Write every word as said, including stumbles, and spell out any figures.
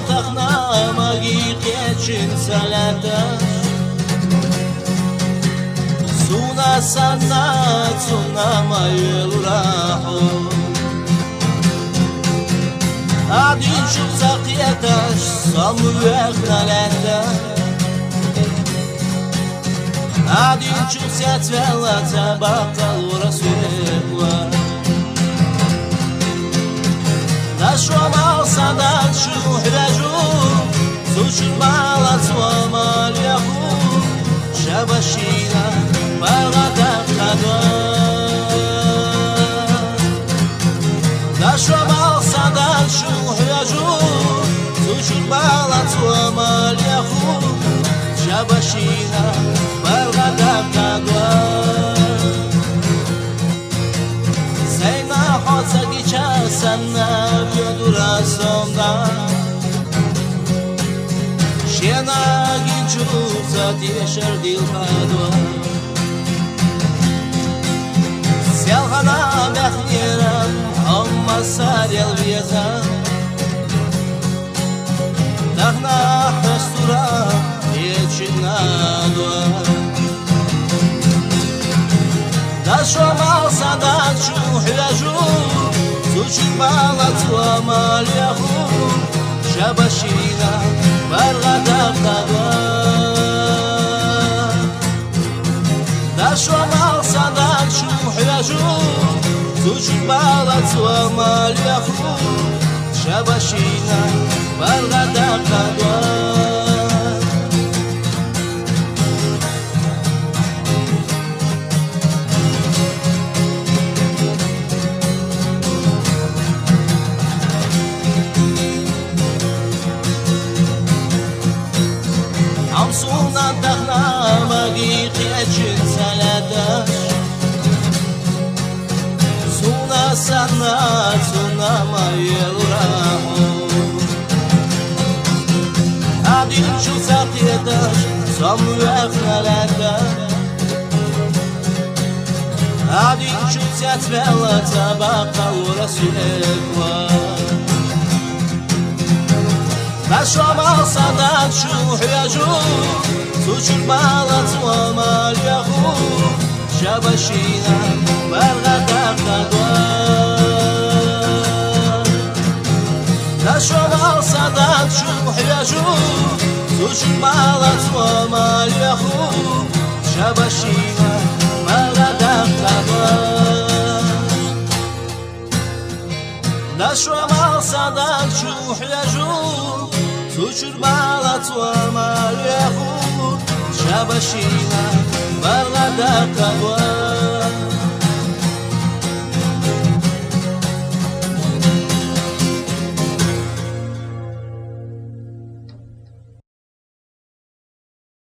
Тахана маги кечинца ляташ, суна санна цунна ма велура хьо. Адин чуца кхеташ, сом вехна ляташ. Адин чуца цвела ца бакъалура суекла. Дашо мал садан шу хвежу, сучун мала цва мал яху, шабашина паргата кадва. Дашо мал садан шу хвежу, сучун мала цва мал яху, шабашина паргата кадва. Сайна хоца гича санна вёдура сомда. Шена гинчуца тешер дил кадва. Селхана бехнера, амма сарел веза. Тахна хастура ечинадва. Дашо мал садан шу хвежу, сучун мала цва мал яху, шабашина паргата кадва. Дашо мал садан шу хвежу, сучун мала цва мал яху, шабашина паргата кадва. Ам суна тахана маги кечинца ляташ, суна санна цунна ма велура хьо. Адин чуца кхеташ, сом вехна ляташ. Адин чуца цвела ца бакъалура суекла. Дашо мал садан шу хвежу, сучун мала цва мал яху, шабашина паргата кадва. Дашо мал садан шу хвежу, сучун мала цва мал яху, шабашина паргата кадва. Дашо мал садан шу хвежу, сучун мала цва мал яху, шабашина паргата кадва.